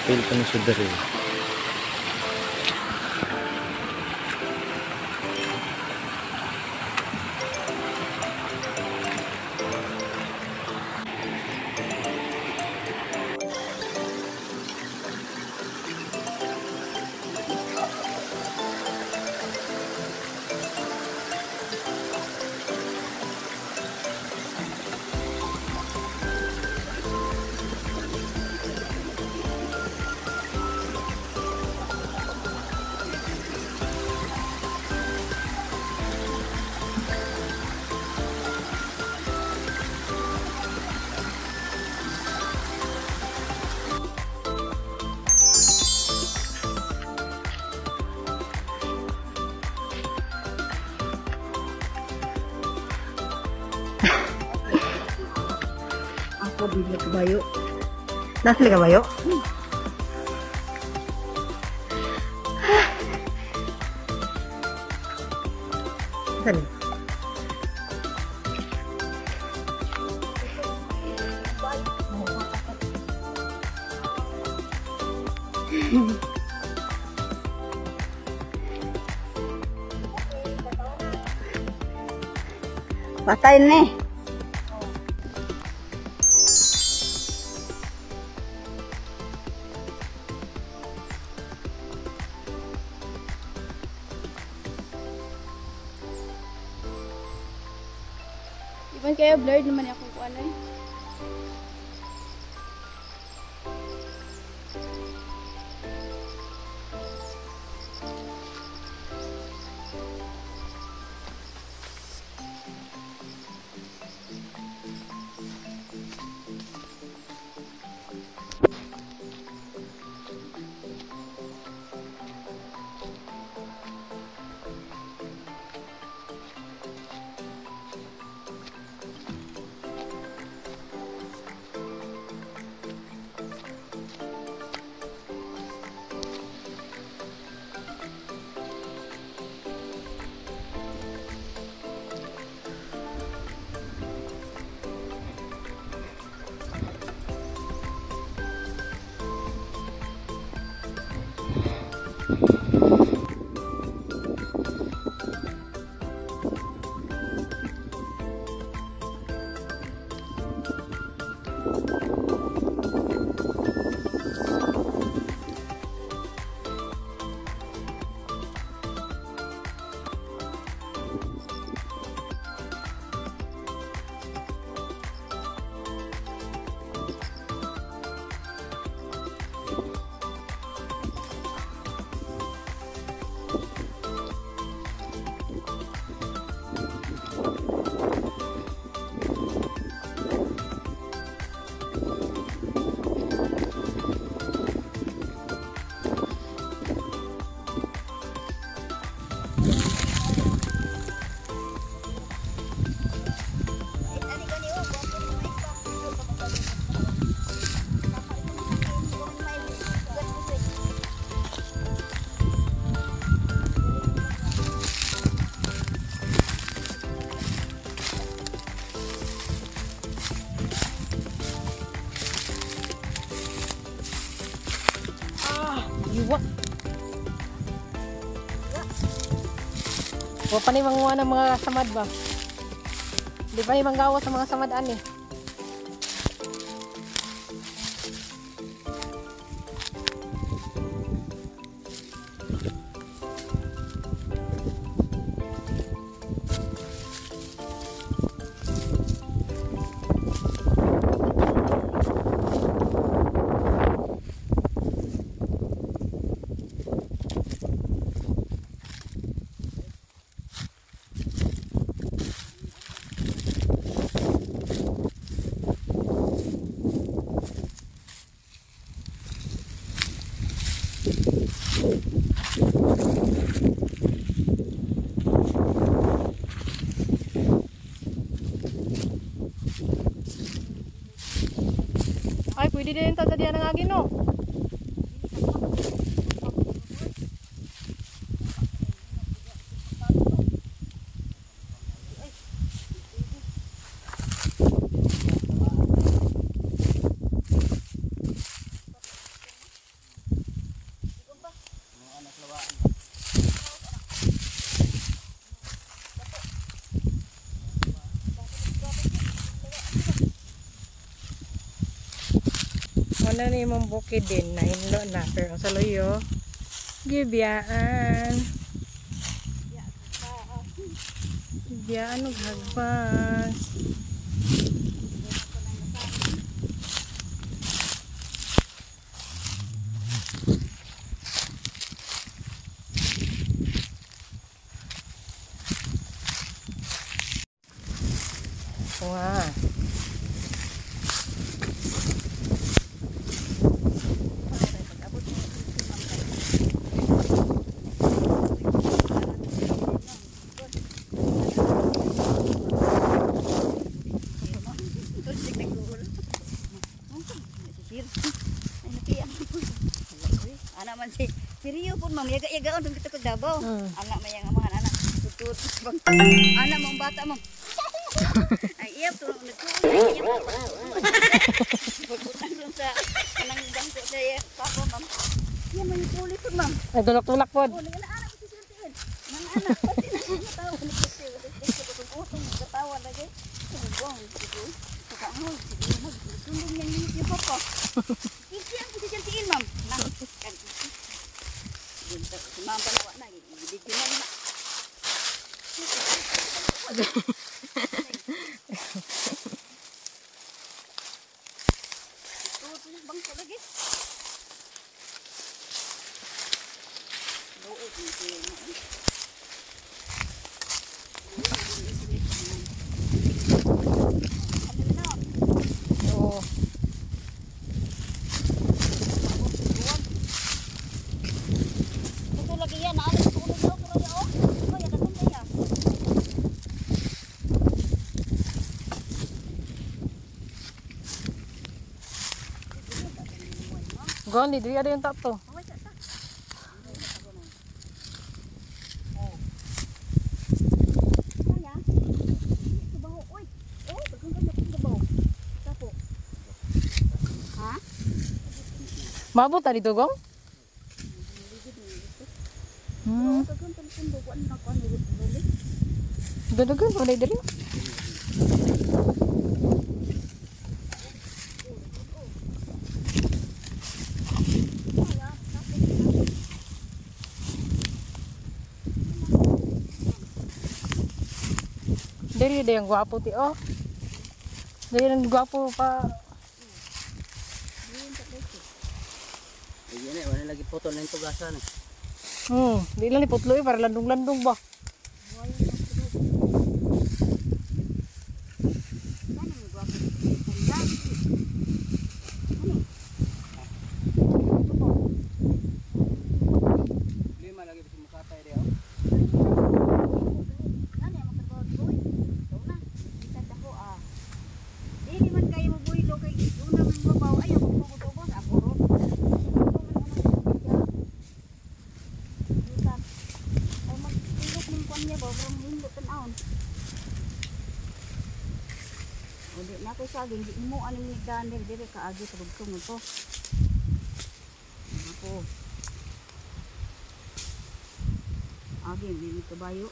Fail pa na siya diri. Ako di na kabayo. Nasa kabayo? Saan? Patay na eh. Iban kayo blurred naman ako kung ano eh. Iwa. Wa pa ni manguha ng mga samad ba? Di pa ni manggawa sa mga samad ani. Ay, pwede din ta sa diyan ang agin, no? Muna na imong bukid din, nahinlo na. Pero sa luyo, gibiyaan. Gibiyaan og hagbas. Wow. Ana man si Rio pud ma'am, yaga-yagaon dong kita kag Davao. Ana may ang amahan ana. Tutur bang. Ana mong bata ma'am. Ay iyap to nagtuon iyap. Pagbutan ron sa kanang bangko sa iya papa ma'am. Iya man yung puli pud ma'am. Ay, tulak-tulak pod. Oh, nang ana ko si Sir Nang ana pati na tawa ni kasi utong katawa lagi. Bong sige. Kakaangoy sige mag sundong niyang limit yung papa. Iki ang si Sir ma'am. Nang kan. Si ma'am pala na video na na. Tuto yung bangko lagi. Luog ni siya na eh. Oo. Ito lagi yan, naalis ko ulo daw, pero ya oh. Oh, ya katong ya. Gani, dili ada yung tato. Kaya, kabaho, oy. Oh, daghang kanya kong kabaho. Tapo. Ha? Mabot ta dito, Gong? Daghang kanya kong kabaho, ano na ko, ano luli. Gadagan, wala diri. Diri dayang gwapo ti oh. Diri ang gwapo pa. Ayun eh, wala lagi putol na yung tugasan eh. Di lang ni putlo eh, para landong-landong ba. Lima lagi bisa mukatay dia. Oh. Ano yung magtrabaho boy? Ikaw na. Bisan ako ah. Dili man kayo mo buhilo kay una man mabaw ay ako tugod-tugod ako ro. Ay magtilok ning kwan niya ba pero mahindot tan-awon. O di na ko saging di mo ano ni Daniel dire kaagi tugtong mo to. Ako. Agi ni kabayo.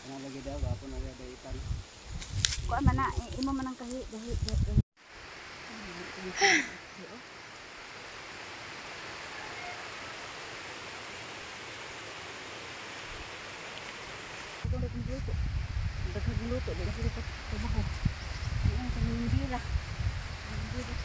Ano lagi daw, ako na lagi daw itan. Kuan man na, eh, imo man ang kahi, gahi, gahi. Daghang luto, di na sila trabaho. Di na sa mindira. Mindira.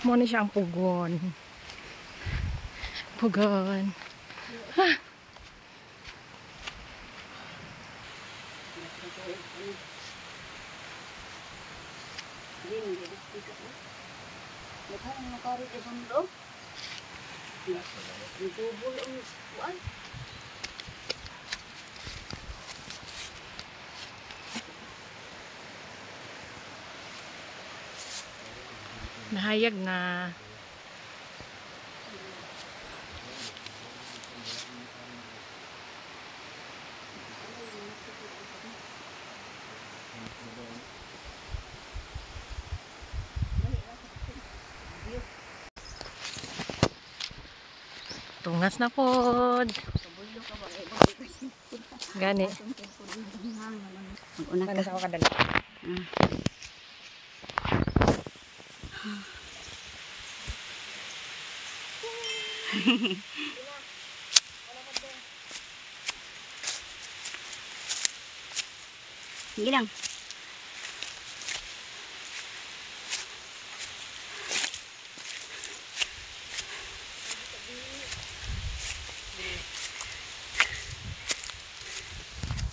Mo ni siya ang pugon. Pugon. Ah. Hindi, hindi ka. Naghan ang makarit sa sundo. Ang tubol ang kuan. Nahayag na. Tungas na pod. Gani. Mag-una Paano ka. sa ako kadali? Sige lang.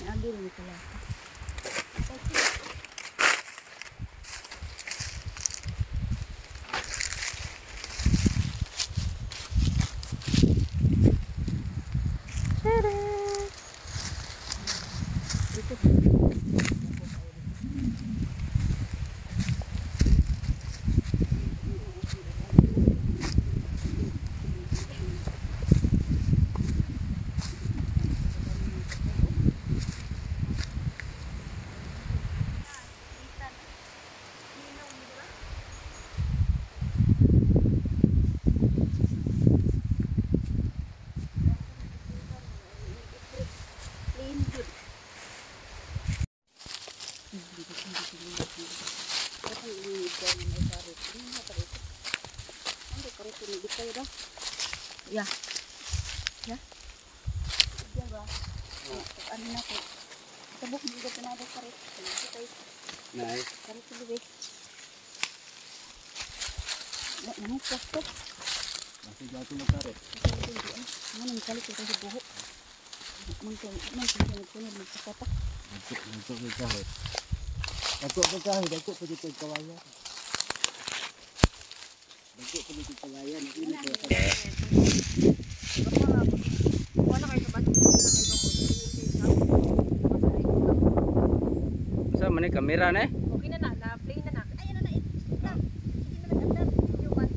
Naagi rin pala. Plain good. Ya. Ya. Ya ba? Ano na ko? Tabok mo ka na karit. Nay. Karit lubi. Ano ko? Kasi gato ng karet. Ano nang kalit ko sa buhok. Man ko man ko nagkunod magpakapak. Nagko ng kahoy. Nagko ng kahoy, nagko pa dito ang kawayan. Nagko pa dito ang kawayan. Hindi na ko. Wala kayo sa bato. Sa man ni kamera na eh. Okay na na, na-play na na. Ay, ano na, na. Sige na nag-andar. Video man.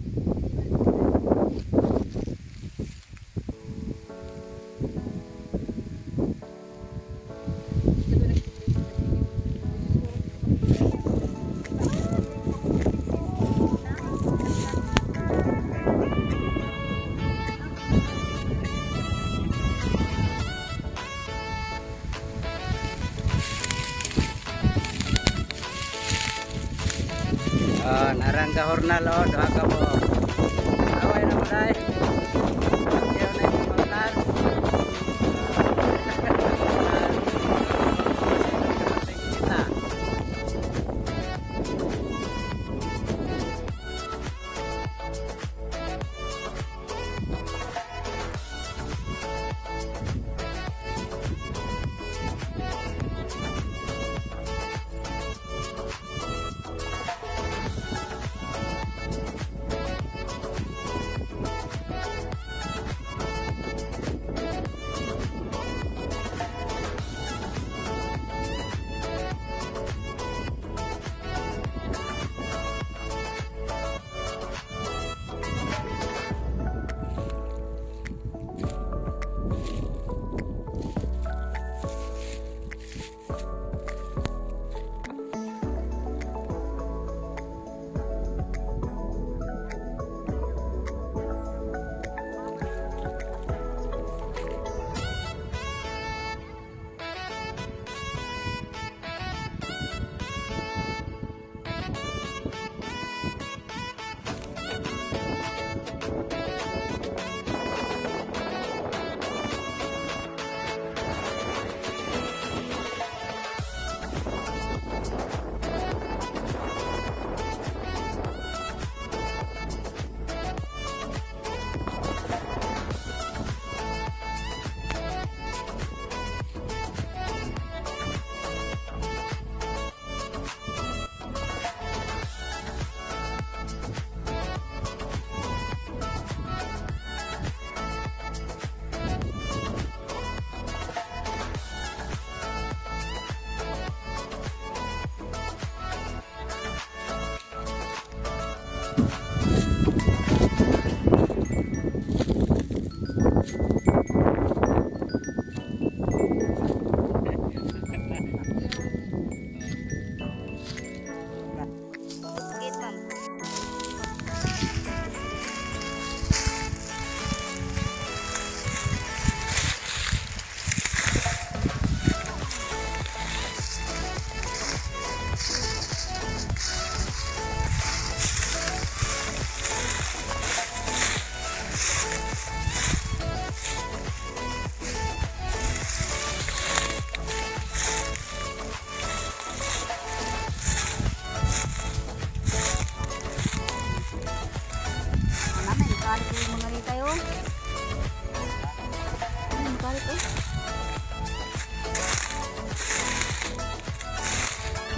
Ah, narang ka hornal oh, duha ka mo. Away na mo dai. Ayaw na yung hornal. Kita.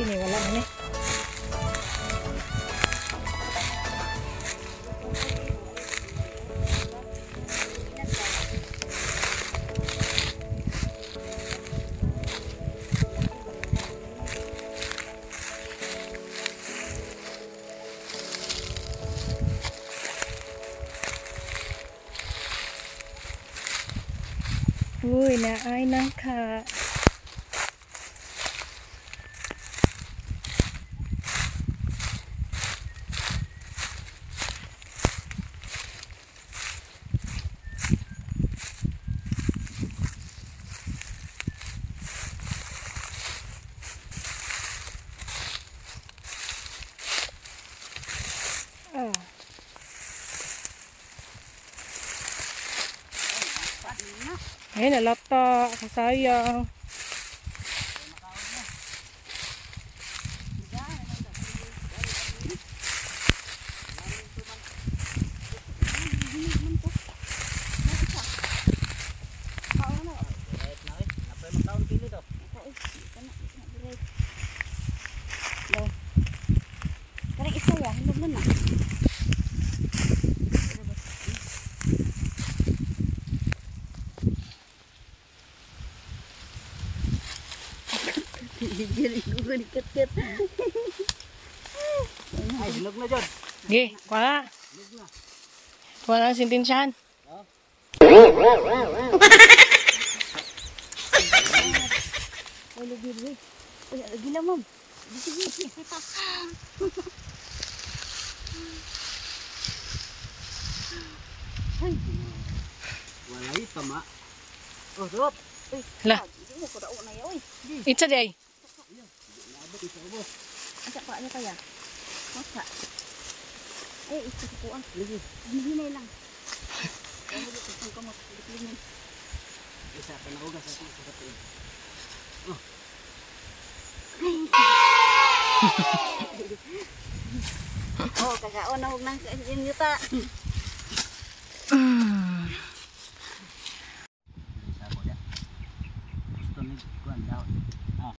Kini wala man eh. Uy, naay nangka. Ah. Ay, nalata. Kasayang. Right na eh. Napay makaon kilo daw. Karang isa ya, hinog na na. Gigil ko kat-kat. Ay, hinog na jud. Ge, kuha. Kuha na ang sintensyahan. Uy, lugi, lugi. Uy, gila ma'am. Sige. Walay tama. Oh, sarap. Uy, Hala. hindi mo ko na ya, uy. It's a day. Asa pa ano kaya? Masa. Ay, ito ko ang. Hinay lang. Isa ka na ugas ako sa tuig. Oh, kakaon na huwag nang yuta.